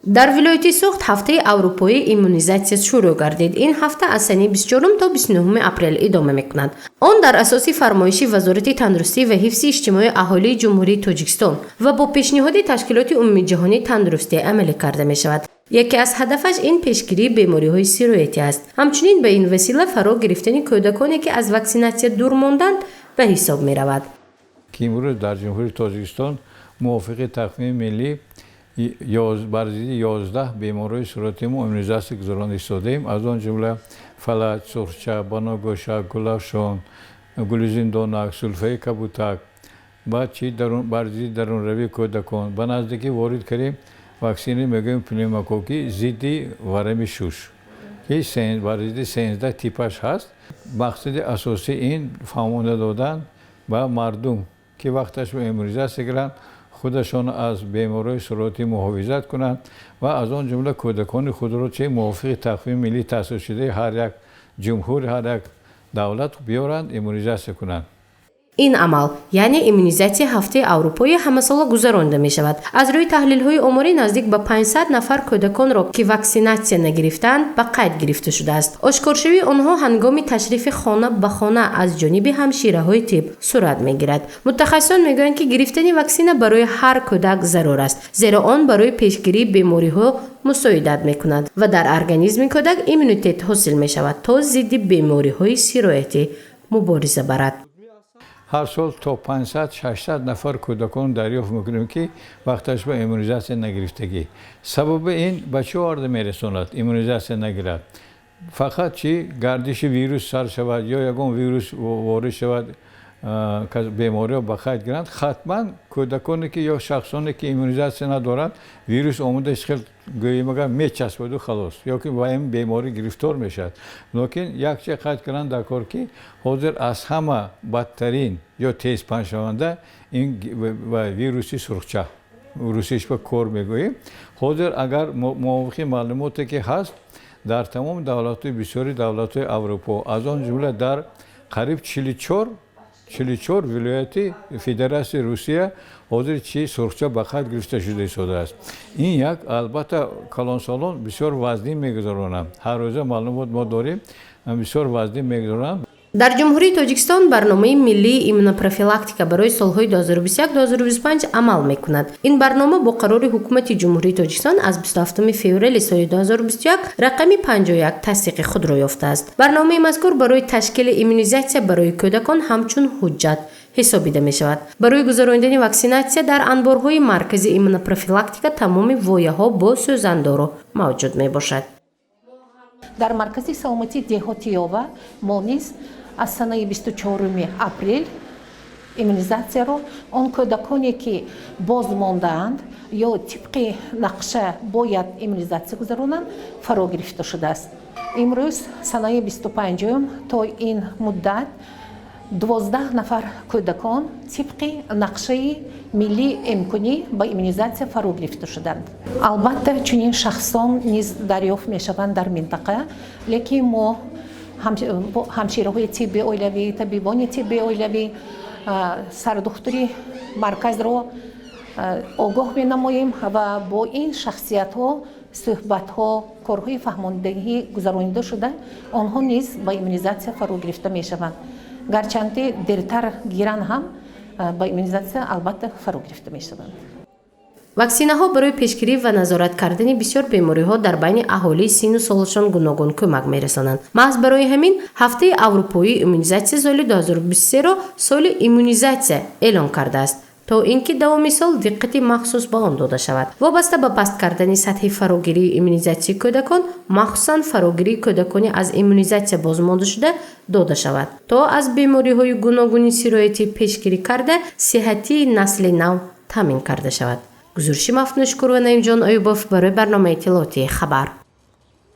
Дар вилояти Суғд ҳафтаи аврупоии иммунизатсия шурӯъ гардид. Ин ҳафта аз санаи 24 то 29 апрел идома мекунад. Он дар асоси фармоиши Вазорати тандурустӣ ва ҳифзи иҷтимоии аҳолии Ҷумҳурии Тоҷикистон ва бо пешниҳоди Ташкилоти Умумиҷаҳонии тандурустӣ амалӣ карда мешавад. Яке аз ҳадафаш ин пешгирии бемориҳои сироятӣ аст. Ҳамчунин ба ин васила фаро гирифтани кӯдаконе, ки аз ваксинатсия дур монданд, ба ҳисоб меравад. Ки имрӯз дар Ҷумҳурии Тоҷикистон мувофиқи тақвими миллӣ бар зидди 11 бемориҳои сироятӣ мо иммунизатсия гузаронда истодаем, аз он ҷумла фалаҷ, сурхча, банагӯша, гулафшон, гулизиндонак, сулфаи кабутак, баъд чи бар зидди дарунравии кӯдакон. Ба наздикӣ ворид кардем ваксини, мегӯем, пневмококки зидди варами шуш, ки бар зидди 13 типаш ҳаст. Мақсади асосӣ ин фаҳмонда додан ба мардум, ки вақташ ба иммунизатсия гиранд, худашон аз бемориҳои сироятӣ муҳофизат кунанд ва аз он ҷумла кӯдакони худро, чи мувофиқи тақвими миллӣ таъсисшудаи ҳар як ҷумҳур, ҳар як давлат, биёранд, иммунизатсия кунанд. Ин амал, яъне иммунизатсияи ҳафтаи аврупоӣ, ҳамасола гузаронида мешавад. Аз рӯи таҳлилҳои оморӣ, наздик ба 500 нафар кӯдаконро, ки ваксинатсия нагирифтаанд, ба қайд гирифта шудааст. Ошкоршавии онҳо ҳангоми ташрифи хона ба хона аз ҷониби ҳамшираҳои тиб сурат мегирад. Мутахассисон мегӯянд, ки гирифтани ваксина барои ҳар кӯдак зарур аст, зеро он барои пешгирии бемориҳо мусоидат мекунад ва дар организми кӯдак иммунитет ҳосил мешавад, то зидди бемориҳои сироятӣ мубориза барад. Ҳар сол то 500, 600 нафар кӯдакон дарёфт мекунем, ки вақташ ба иммунизатсия нагирифтагӣ. Сабаби ин ба чӣ оварда мерасонад? Иммунизатсия нагирад, фақат чи гардиши вирус сар шавад ё ягон вирус ворид шавад, бемориҳо ба қайд гиранд. Ҳатман кӯдаконе ки ё шахсоне ки иммунизатсия надоранд, вирус омода хел, гӯем агар, мечаспаду халос, ё ки ба ин беморӣ гирифтор мешавад. Лекин як чиз қайд кардам дар кор, ки ҳозир аз ҳама бадтарин ё тезпаҳншаванда ин вируси сурхча, русиш ба кор мегӯем. Ҳозир агар мувофиқи маълумоте ки ҳаст, дар тамоми давлатҳои, бисёри давлатҳои Аврупо, аз он ҷумла дар қариб 44 вилояти Федератсияи Русия, ҳозир чи сурхча ба қайд гирифта шуда истодааст. Ин як, албатта, калонсолон бисёр вазнин мегузаронанд. Ҳар рӯза маълумот мо дорем, бисёр вазнин мегузаронанд. Дар Ҷумҳурии Тоҷикистон барномаи миллии иммунопрофилактика барои солҳои 2021-2025 амал мекунад. Ин барнома бо қарори Ҳукумати Ҷумҳурии Тоҷикистон аз 27 феврали соли 2021 рақами 51 тасдиқи худро ёфтааст. Барномаи мазкур барои ташкили иммунизатсия барои кӯдакон ҳамчун ҳуҷҷат ҳисобида мешавад. Барои гузаронидани ваксинатсия дар анборҳои маркази иммунопрофилактика тамоми вояҳо бо сӯзандору мавҷуд мебошад. Дар маркази саломатии деҳоти Ёва мо низ аз санаи 24 апрел иммунизатсияро он кӯдаконе, ки боз мондаанд ё тибқи нақша бояд иммунизатсия гузаронанд, фаро гирифта шудааст. Имрӯз санаи 25-ум, то ин муддат 12 нафар кӯдакон тибқи нақшаи миллии эмкунӣ ба иммунизатсия фаро гирифта шуданд. Албатта, чунин шахсон низ дарёфт мешаванд дар минтақа, лекин мо ҳамшираҳои тибби оилавӣ, табибони тибби оилавӣ, сардухтури марказро огоҳ менамоем ва бо ин шахсиятҳо суҳбатҳо, корҳои фаҳмондагӣ гузаронида шуда, онҳо низ ба иммунизатсия фаро гирифта мешаванд. Гарчанде дертар гиранд ҳам, ба иммунизатсия албатта фаро гирифта мешаванд. Ваксинаҳо барои пешгирӣ ва назорат кардани бисёр бемориҳо дар байни аҳолии синну солашон гуногун кӯмак мерасонанд. Маҳз барои ҳамин ҳафтаи аврупоии иммунизатсия соли 2023-ро соли иммунизатсия эълон кардааст, то ин ки давоми сол диққати махсус ба он дода шавад. Вобаста ба паст кардани сатҳи фарогирии иммунизатсияи кӯдакон, махсусан фарогирии кӯдакони аз иммунизатсия бозмондашуда дода шавад, то аз бемориҳои гуногуни сироятӣ пешгирӣ карда, сиҳатии насли нав таъмин карда шавад. Гузориши Мафтунашукур ва Наимҷон Аюбов барои барномаи иттилоотии «Хабар».